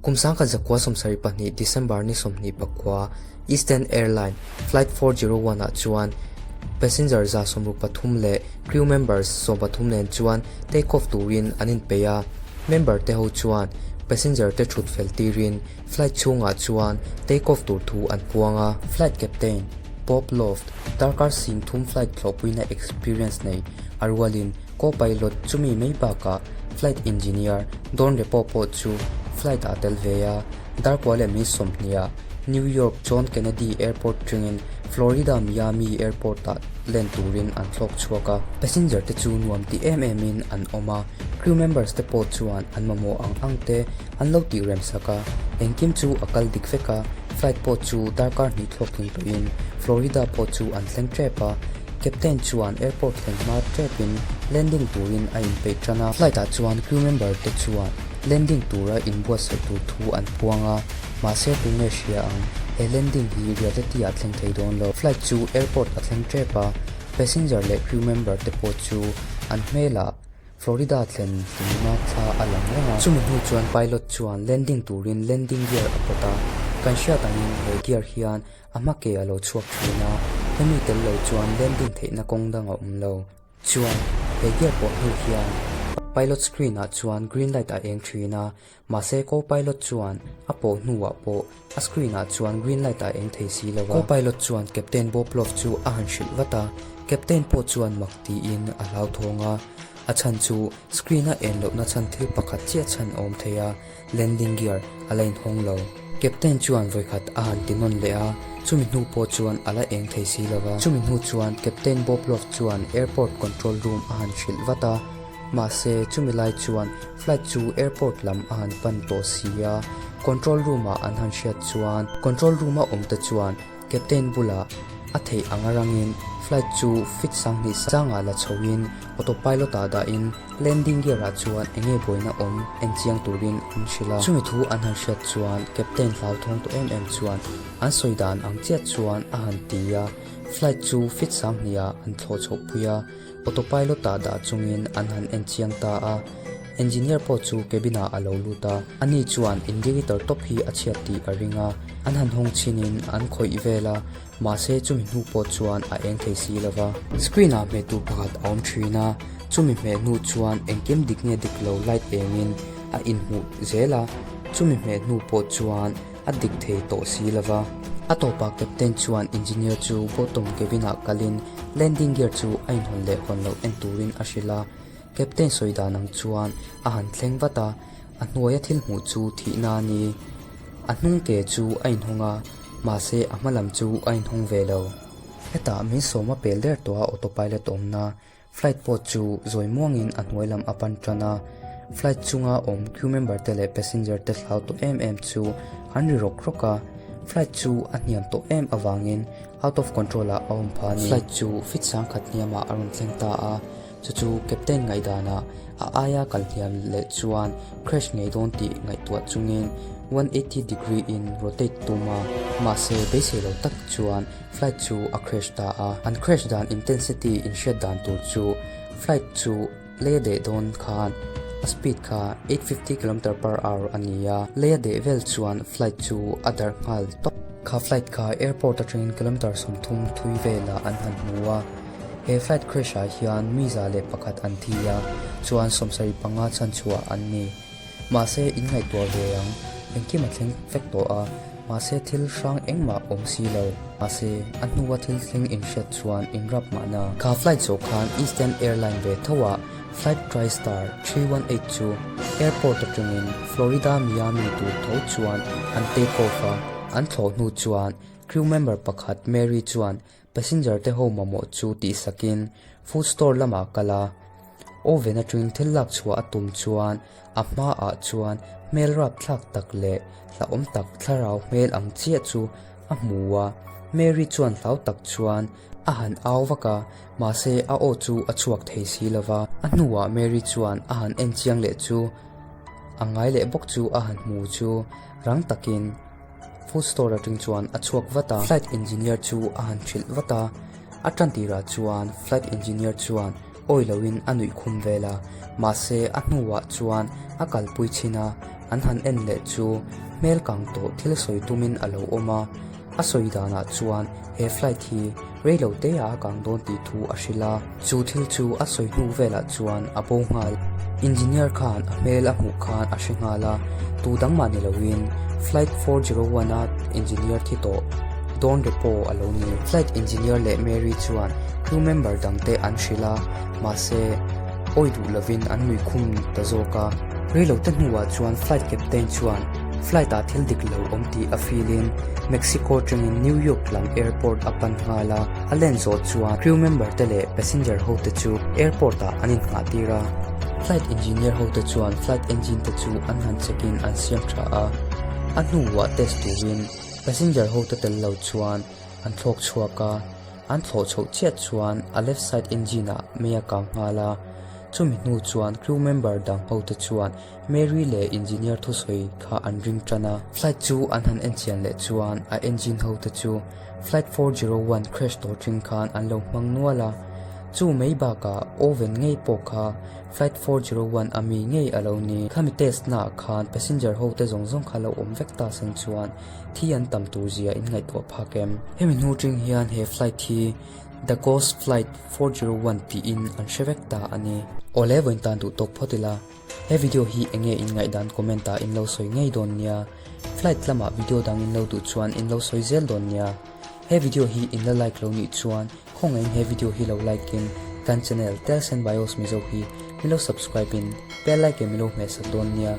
Kum 1972 December ni 24 Eastern Airline Flight 401 ah chuan passenger 163 leh crew members 13 nen chuan take off turin an inpeih a. Member te ho chuan passenger te thut fel tirin flight chhungah chuan take off tur thu an puang a. Flight captain Bob Loft darkar 30 flight thlawhpuina experience nei a rualin co-pilot chumi mai bakah flight engineer Don Repo pawh chu flight ah tel ve a, darkua leh mi 20 ah New York John Kennedy Airport tringin Florida Miami Airport ah len turin an thlawk chhuak a. Passenger te chu nuam ti em em in an awm a, crew members te pawh chuan an mamawh ang ang te an lo tih rem sak a, engkim chu a kal dik vek a, flight pawh chu darkar hnih thlawk tling tawhin Florida pawh chu an thleng tep a, Captain chuan airport thleng hma tepin landing turin a inpeih tan a. Flight ah chuan crew member te chuan landing tura inbuatsaih tur thu an puang a, mahse tunge hria ang, he landing hi reality ah thleng thei dawn lo. Flight chu airport a thleng tep a, passenger leh crew member te pawh chu an hmelah Florida thlen hlimna thla a lang reng a. Chumi hnu chuan pilot chuan landing turin landing gear a pawt a, kan hriat angin he gear hian a hma ke a lo chhuak thin a, hemi tel lo chuan landing theihna kawng dang a awm lo. Chuan, he gear pawh hnu hian pilot screen ah chuan green light a eng thin a, mahse co-pilot chuan a pawh hnuah pawh a screen ah chuan green light a eng thei si lo a. Co-pilot chuan Captain Bob Love chu a han hrilh vat a, Captain pawh chuan mak tiin a hlauthawng a, a chhan chu screen a en lohna chhan thil pakhat chiah chhan a awm thei a, Landing gear a la inhawng lo. Captain chuan vawikhat a han ti nawn leh a, chumi hnu pawh chuan a la eng thei si lo va. Chumi hnu chuan Captain Bob Love chuan airport control room a han hrilh vat a, mahse chumi lai chuan flight chu airport lam a han pan tawh si a, control room ah an han hriat chuan control room a awm te chuan Captain bulah a theih anga rangin flight chu feet 2000 sangah la chhoin autopilot ah dahin landing gear ah chuan eng nge buaina awm en chiang turin an hrilh a. Chumi thu an han hriat chuan Captain hlauthawng tawh em em chuan an sawi dan ang chiah chuan a han ti a, flight chu feet 2000 ah an thlawh chhoh pui a, autopilot ah dah chungin an han en chiang ta a. Engineer pawh chu cabin ah a lo lut a, ani chuan indicator tawp hi a chhiat tih a ring a, an han hawng chhin in an khawih vel a, mahse chumi hnu pawh chuan a eng thei si lo va. Screen ah hmeh tur pakhat a awm thin a, chumi hmeh hnu chuan engkim dik nge dik lo light eng in a inhmuh zel a, chumi hmeh hnu pawh chuan a dik thei tawh si lo va. A tawpah captain chuan engineer chu bottom cabin ah kalin landing gear chu a inhawn leh hawn loh en turin a hrilh a. Captain sawi dan ang chuan a han thleng vat a, a hnuaia thil hmuh chu thihna a ni. A hnung ke chu a inhawng a, mahse a hma lam chu a inhawng ve lo. Hetah min sawm a pel der tawh a autopilot awmna flight pawh chu zawi muangin a hnuai lam a pan tan a. Flight chunga awm crew member te leh passenger te hlau tawh em em chu an ri rawk rawk a, flight chu a hniam tawh em avangin out of control ah a awm phah a ni. Flight chu feet 10,000 hniamah a rawn thleng ta a. Chu chu Captain ngaihdanah a aia kal hniam leh chuan crash ngei dawn tih ngaihtuah chungin 180 degree in rotate tum a, mahse beisei lo tak chuan flight chu a crash ta a. An crash dan intensity inhriat dan tur chu flight chu lei a deh dawn khan a speed kha 850 kilometer per hour a ni a, lei a deh vel chuan flight chu a darh nghal tawp. Kha flight kha airport atangin kilometer 30 thui velah an han hmu a. He flight crash ah hian mi 101 an thi a, chuan 75 chhan chhuah an ni. Mahse in ngaihtuah ve ang, engkim a thleng vek tawh a, mahse thil hrang engmah awm si lo. Mahse a hnua thil thleng in hriat chuan in rap mahna. Kha flight zawh khan Eastern Airline ve tho ah flight TriStar 318 chu airport atangin Florida Miami tur tho chuan an take off a, an thlawh hnu chuan crew member pakhat Mary chuan Passenger te ho mamawh chu tihsakin food store lamah kal a, oven atangin thil lak chhuah a tum chuan a hmaah chuan hmel rapthlak tak leh hlauhawm tak thlarau hmel ang chiah chu a hmu a, Mary chuan hlau tak chuan a han au vak a, mahse a aw chu a chhuak thei si lova. A hnuah Mary chuan a han en chiang leh chu a ngai leh bawk chu a han hmu chu rang takin Food store atang chuan a chhuak vat a, flight engineer chu a han hrilh vat a, a tan tirah chuan flight engineer chuan. awi loin a nuih khum vel a, mahse a hnuah chuan a kalpui chhin a, an han en leh chu hmel kang tawh thil sawi tumin a lo awm a, a sawi danah chuan he flight hi rei lo te ah a kang dawn tih thu a hrilh a, chu thil chu a sawi hnu velah chuan a bo nghal. Engineer khan a hmel a hmuh khan a hre nghal a, tu dang mah ni loin flight 401 a engineer thi tawh Don Repo a lo ni. Flight engineer leh Mary chuan crew member dangte an hrilh a, mahse awi duh lovin an nui khum ta zawk a. Reilote hnuah chuan flight captain chuan flight ah thil dik lo awm tih a feel in Mexico atangin New York lam airport a pan nghal a, a len zawh chuan crew member te leh passenger ho te chu airport ah an innghah tir a. Flight engineer ho te chuan flight engine te chu an han check in an siam tha a, a hnuah test turin passenger ho te tel lo chuan an thlawk chhuak a, an thlawh chhoh chiah chuan a left side engine ah mei a kang nghal a, chumi hnu chuan crew member dang ho te chuan Mary leh engineer thusawi kha an ring tan a. Flight chu an han enchian leh chuan a engine ho te chu flight 401 crash tawh tring khan an lo hmang nual a, chu mai bakah oven ngei pawh kha flight 401 a mi ngei a lo ni. Khami test naah khan passenger ho te zawng zawng kha lo awm vek ta sen chuan thi an tam tur zia in ngaihtuah phak em? Hemi hnu tring hian he flight hi The Ghost Flight 401 tiin an hre vek ta a ni. Awle vawiin tan duh tawk phawt ila. He video hi enge in ngaihdan comment ah in lo sawi ngei dawn nia. Flight lamah video dang in lo duh chuan in lo sawi zel dawn nia. He video hi in la like lo nih chuan khawngaihin he video hi lo like in kan channel Tales and Bios Mizo hi mi lo subscribe in bell icon mi lo hmehsak dawn nia.